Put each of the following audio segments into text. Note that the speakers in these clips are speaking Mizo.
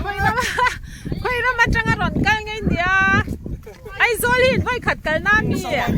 Khawi ram khawi ram atanga rawn kal ngei nia. Aizawl hi in vawi khat kal na mi. Eh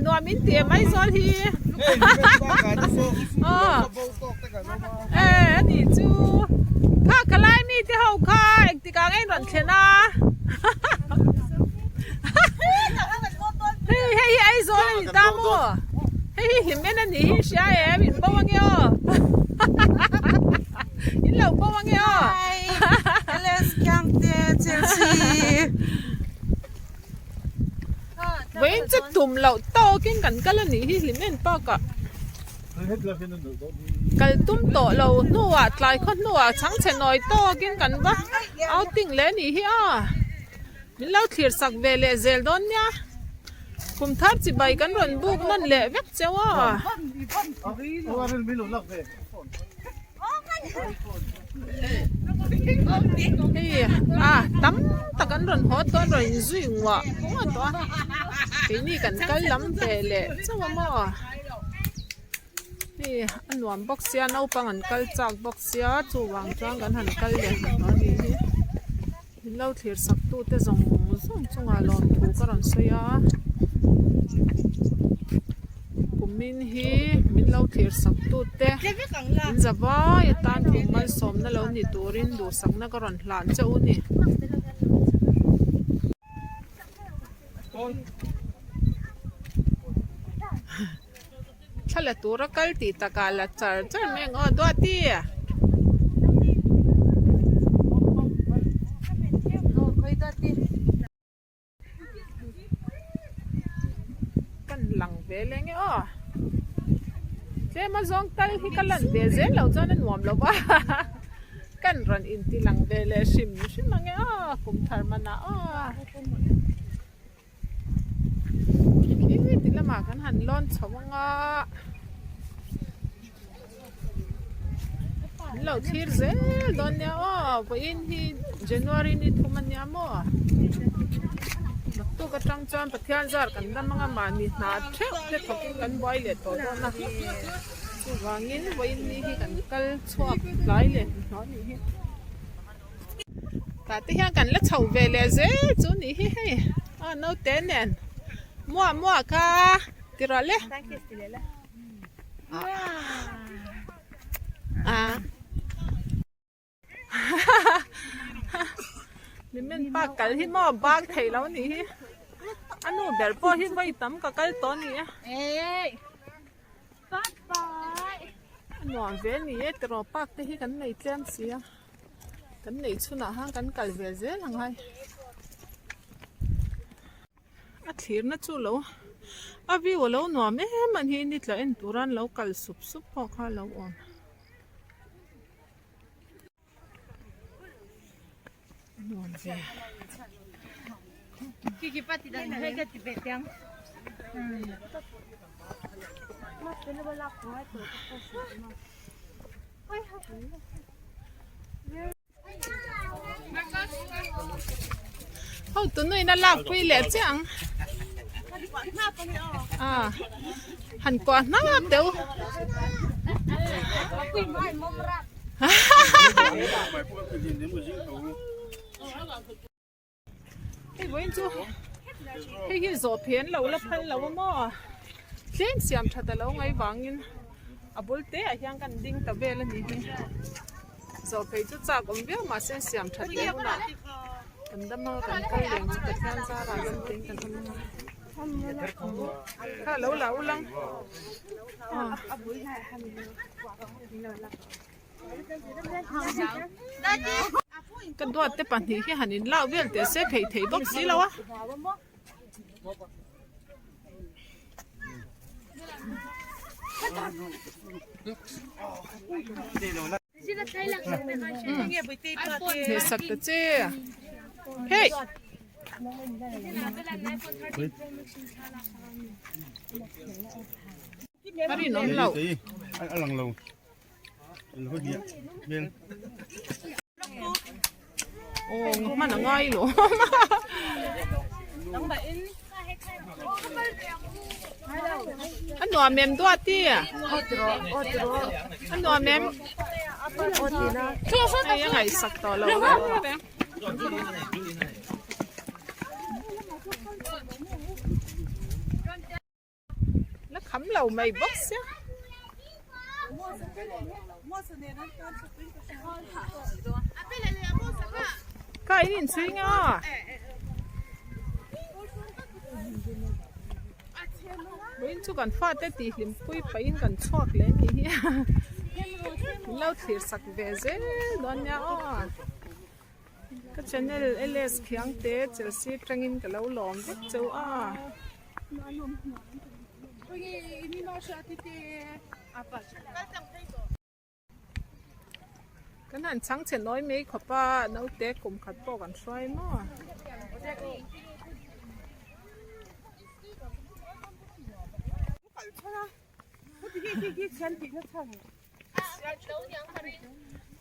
nuam in ti em Aizawl hi. Eh ani chu. Kha ka lai mi te ho kha engtikah nge in rawn thlen a. Hei hei hi Aizawl a ni ta maw? Hei hi Hlimen a nih hi hria em? In bo ange aw. In lo bo ange aw. Hi LS Khiangte Chelsea. Vawiin chu tum loh tawkin kan kal a nih hi Hlimen park ah. Kal tum tawh lo hnuah tlai khaw hnuah chhangchhe nawi tawkin kan va outing leh a nih hi a. Min lo thlir sak ve leh zel dawn nia. Kum thar chibai kan rawn buk nawn leh vek cheu a. Hei a tam tak an rawn haw tawh an rawn inzui nguah nguah tawh a. Keini kan kal lam ve leh chauh a maw. Hei a nuam bawk sia naupang an kal chak bawk sia chuvang chuan kan han kal leh hmanhmawh a nih hi. Min lo thlir sak tu te zawng zawng chungah lawmthu ka rawn sawi a kumin hi min lo thlir sak tu te in za vai atan kum malsawmna lo ni turin duhsakna ka rawn hlan che u ni. Thla la tura kal tih takah la char char mai ang aw Duati. Kan lang ve leh nge aw. Tlem a zawng tal hi ka lan ve zel lo chuan a nuam lo va. Kan rawn inti lang ve leh hrim hrim ang e aw kum thar manah aw. Khi ti lamah kan han lawn chho ang a an lo thlir zel dawn nia aw vawiin hi January ni thum a nia maw naktuk atang chuan Pathian zar kan dam ang a mahni hna theuh te thawkin kan buai leh tawh dawn a chuvangin vawiin ni hi kan kal chhuak tlai leh hnuhnawh a nih hi. Tah te hian kan la chho ve leh zel chu nih hi hei a naute nen muah muah kha ti rawh le Hlimen park kal hi maw bang theih lo nih hi a nu ber pawh hi vawi tam ka kal tawh a ni e. A nuam ve ni e tiraw park te hi kan nei tlem si a kan neih chhunah khan kan kal ve zel ang hai a thlirna chu lo a view a lo nuam em a ni ni tla en tura an lo kal sup sup pawh kha a lo awm. Nuam ve. Ho tunuin a lak pui leh chiah ang. Ah han kuah hnap deuh. Hei vawiin chu hei hi zawh phen lo la phal lo a maw tlem siam that a lo ngaih vangin a bul te ah hian kan ding ta vel a ni hi zawh phei chu chak awm viau mahse siam that leh hunah kan dam a kan kal leh ang chu Pathian zarah ram te in kan awm ang a kha lo la ulang Ka duat te pahnih hi han inlak vel teh se phei thei bawk si lo a. Hmehsak ta che. Hey! A rinawm loh. A lang lo. Aw hman a ngai lo. A nuam em Duati? A nuam em? Hei a ngaihsak tawh lo reng reng. La kham lo mai bawk sia. Ka in inchhui nga. Vawiin chu kan fate tih hlimpui pahin kan chhuak leh a nih hi. Min lo thlir sak ve zel dawn nia aw. Ka channel LS Khiangte Chelsea atangin ka lo lawm vek cheu a. Kan han chhang chhe nawi mai khawp a, naute kum khat pawh kan hruai maw.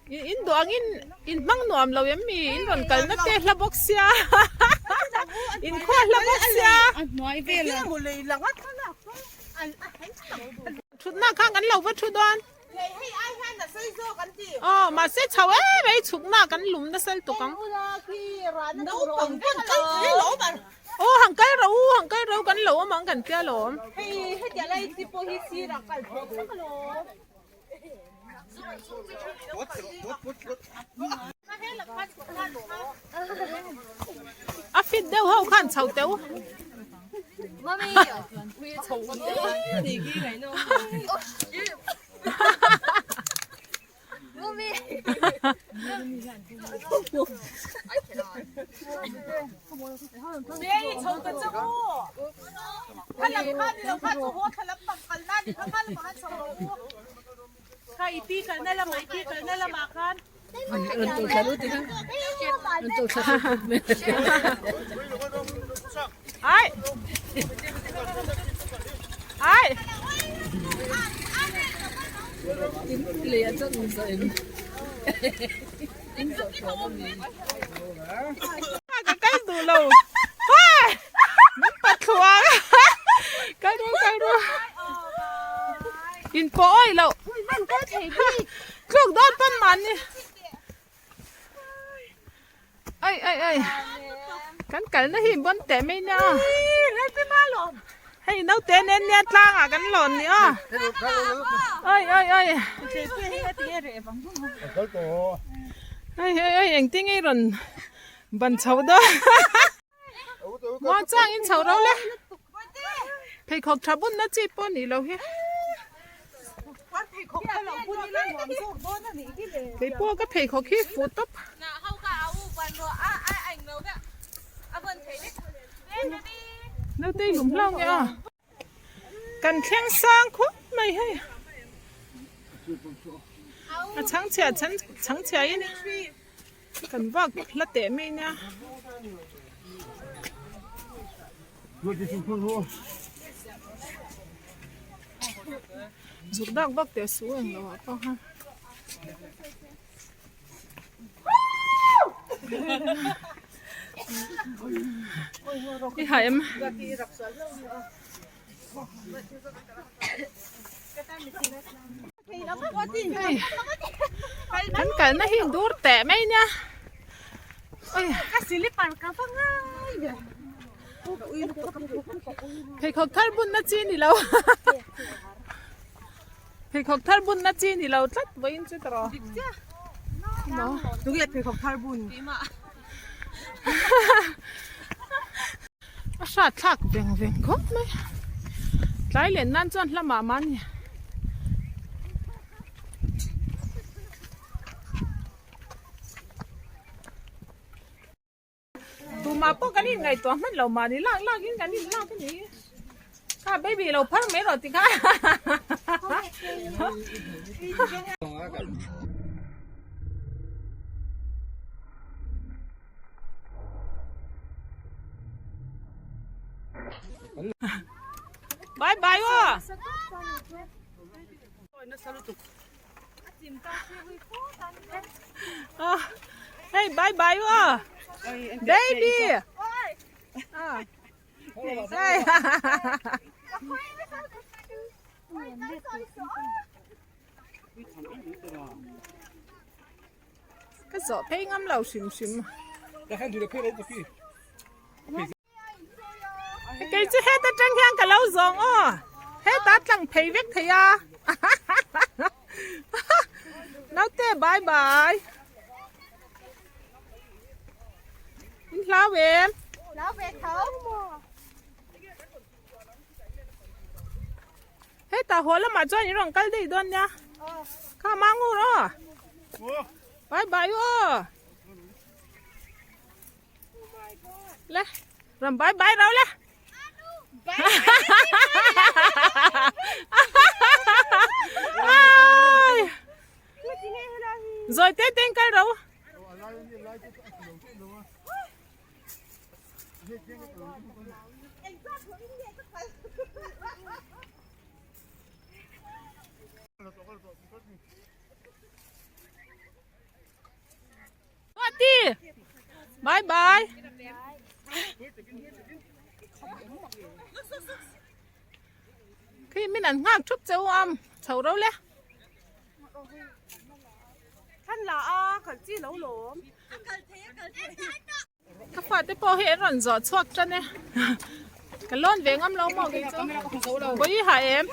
In duh angin in hmang nuam lo em mi in rawn kalna te hla bawk sia in khuah hla bawk sia thutna khan kan lo va thu dawn aw mahse chho em ei chhukna kan lum nasa lutuk ang Aw han kal ro u han kal ro kan lo awm ang kan tia lawm. A fit deuh ho khan chho teuh. Ai. Ai. Ka kal duh lo. Hai. Min pathuang. Kal ru kal ru. In pawh awih loh. Tluk dawn pawn mahni. Ai ai ai. Kan kalna hi bon teh mai nia. Hei naute nen nia tlangah kan lawn ni a. Ai ai ai. Ai ai ai engtin nge rawn ban chho dawn. Muang chang in chho ro le. Pheikhawk tha bun na chi pawh ni lo hi. Kei pawh ka pheikhawk hi fuh tawp. Nautei lum hlau nge a. Kan thleng sang khawp mai hei. A chhangchhia chhangchhia in kan vak hla teh mai nia. Zuk dak vak teh su eng lo ah pawh khan. I ha em? Kan kalna hi dur teh mai nia. Pheikhawk thar bunna chi ni lo. Pheikhawk thar bunna chi ni lo tlat vawiin chu ta rawh. Tunge pheikhawk thar bun? A hrat thlak veng veng khawp mai. Tlai len nan chuan hla mah mah a ni. Tumah pawh kan inngaihtuah hman lo mahni lak lak in kan in lak a ni. Kha baby lo phar mai rawh ti kha. Bye bye aw. Hey bye bye aw. Baby. Hey. Ka zawh phei ngam lo hrim hrim. Kei chu heta tang hian ka lo zawng aw. Heta tlang phei vek thei a. Naute bye bye. In hlau em? Hlau ve tho. Heta haw lamah chuan in rawn kal daih dawn nia. Kha mangur aw. Bye bye aw. Le, ram bye bye rau le. Ai. Rồi te ten kal rau. Ti. Bye bye. Khi min an nghak thup cheu am chho ro le. Than la a kal chi lo lawm. Ka fate pawh hi an rawn zawh chhuak tan e. Ka lawn ve ngam lo maw kei chu. Bawi ha em.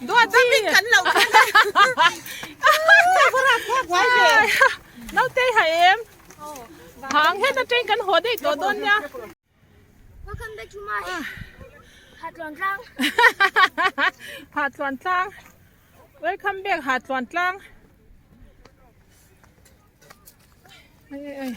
Duat i. Nautei ha em. Hang heta teng kan haw daih tawh dawn nia. Welcome back to my Hatluan Tlang. Hatluan Tlang. Welcome back Hatluan Tlang. Ai ai ai.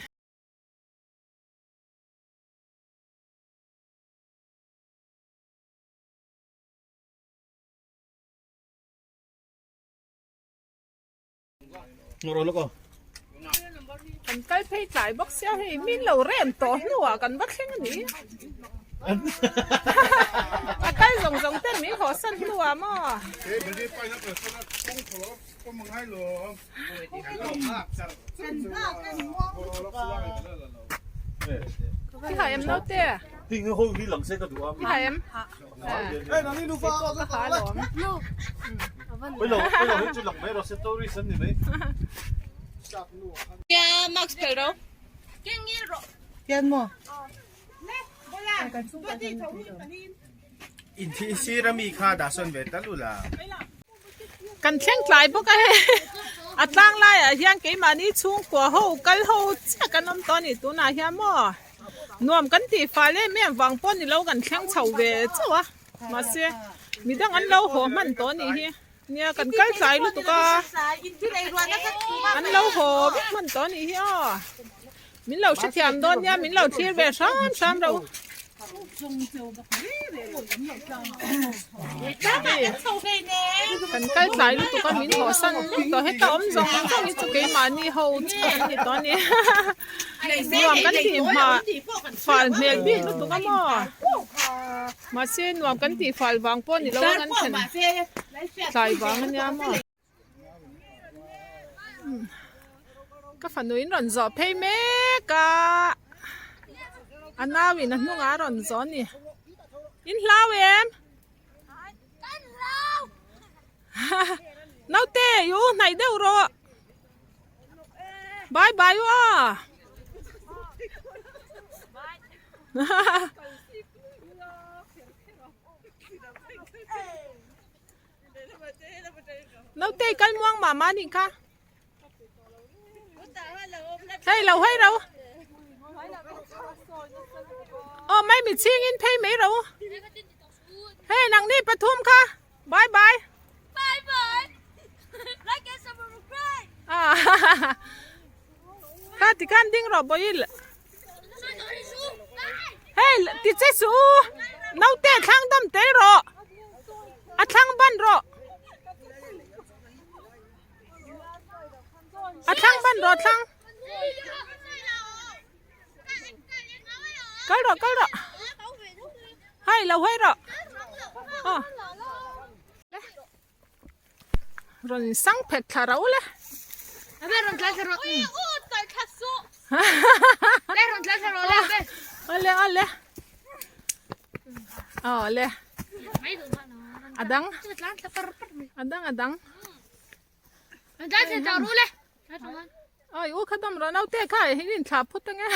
Kan kal phei tlai bawk sia hei min lo rem tawh hnuah kan va thleng a ni. A kal zawng zawng ten min haw san hnuah maw. I ha em naute? I ha em? Kan thleng tlai bawk a hei a tlang laiah hian keimahni chhungkua ho kal ho chiah kan awm tawh a ni tunah hian maw. Nuam kan tih fal em em vang pawh ni lo kan thleng chho ve chauh a mahse midang an lo haw hman tawh anih hi nia kan kal tlai lutuk a an lo haw vek hman tawh anih hi aw min lo hrethiam dawn nia min lo thlir ve hram hram ro. Kan kal tlai lutuk a min haw san vek tawh heta awm zawng zawng hi chu keimahni ho chiah an ni tawh a ni. Nuam kan tih hma fal hmel bik lutuk a maw? Mahse nuam kan tih fal vang pawh ni lo a kan thlen tlai vang a nia maw? Ka fanu in rawn zawh phei mek a, a nau in a hnungah a rawn zawh a ni. In hlau em? Naute i u hnaih deuh rawh. Bye bye u a. Naute kal muang mah mah nih kha. Hei lo hei ro. Aw mai mi chhing in phei mai ro. Hei nang ni pathum kha. Bye bye. Bye bye. Like and subscribe. Ah. Kha ti khan ding ro boil. Hei ti che su. Naute thlang dam te ro. A thlang ban ro. A thlang ban ro thlang. Kal ro kal ro. Hei lo hei ro. Aw. Rawn sang phet thla rau le. Rawn tlai thla rawh. Ale ale. Awle. A dang. A dang a dang. Ai u kha dam rawh naute kha hi in thla phut ange.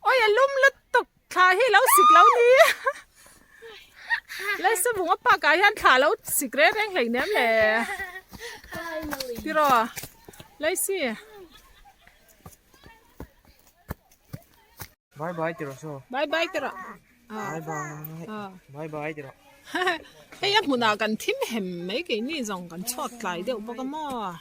Oi a lum lutuk thla hi lo sik lo ni. Laisavung a park ah hian thla lo sik reng reng hlei nem le. Tiraw Laisi. Bye bye tiraw saw. Bye bye tiraw. Bye bye. Bye bye tiraw. Hei a hmunah kan thim hem mai keini zawng kan chhuak tlai deuh bawk a maw.